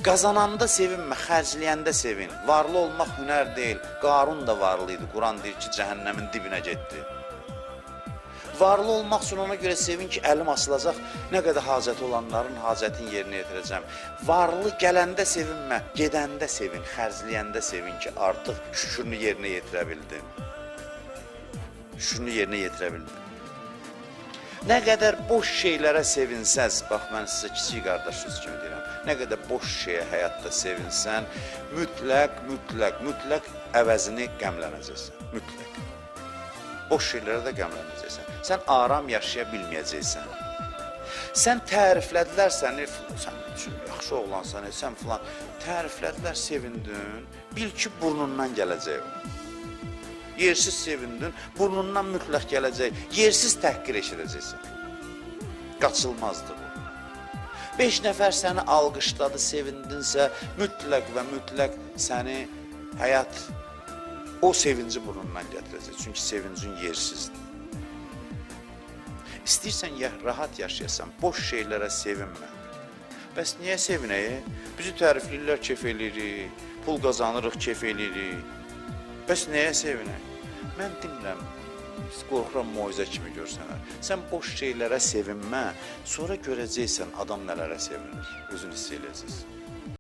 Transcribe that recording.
Qazananda sevinmə, xərcləyəndə sevin. Varlı olmaq hünər deyil. Qarun da varlı idi. Quran deyir ki, cəhənnəmin dibinə getdi. Varlı olmaq üçün ona görə sevin ki, əlim açılacaq, nə qədər hacəti olanların hacətini yerinə yetirəcəm. Varlı gələndə sevinmə, gedəndə sevin, xərcləyəndə sevin ki, artıq şükrünü yerinə yetirə bildin. Şükrünü yerinə yetirə bildin. Nə qədər boş şeylərə sevinsəz, bax mən sizə kiçik qardaşınız kimi deyirəm, nə qədər boş şeyə həyatda sevinsən, mütləq, mütləq, mütləq əvəzini qəmlənəcəksən, mütləq. Boş şeylərə də qəmlənəcəksən. Sən aram yaşaya bilməyəcəksən. Sən təriflədilər səni, sən üçün yaxşı oğlansan, sən filan. Təriflədilər, sevindin, bil ki, burnundan gələcək o. Yersiz sevindin, burnundan mütləq gələcək, yersiz təhqir eşidəcəksən. Qaçılmazdır bu. 5 nəfər səni alqışladı, sevindinsə, mütləq və mütləq səni həyat o sevinci burnundan gətirəcək. Çünki sevincin yersizdir. İstəyirsən rahat yaşayasan, boş şeylərə sevinmə. Bəs niyə sevinək? Bizi tərifləyirlər, kef eləyirik, pul qazanırıq, kef eləyirik. Bəs nəyə sevinək? Mən demirəm, qorxuram moizə kimi görsənər. Sən boş şeylərə sevinmə, sonra görəcəksən adam nələrə sevinir, özün hiss eləyəcəksən.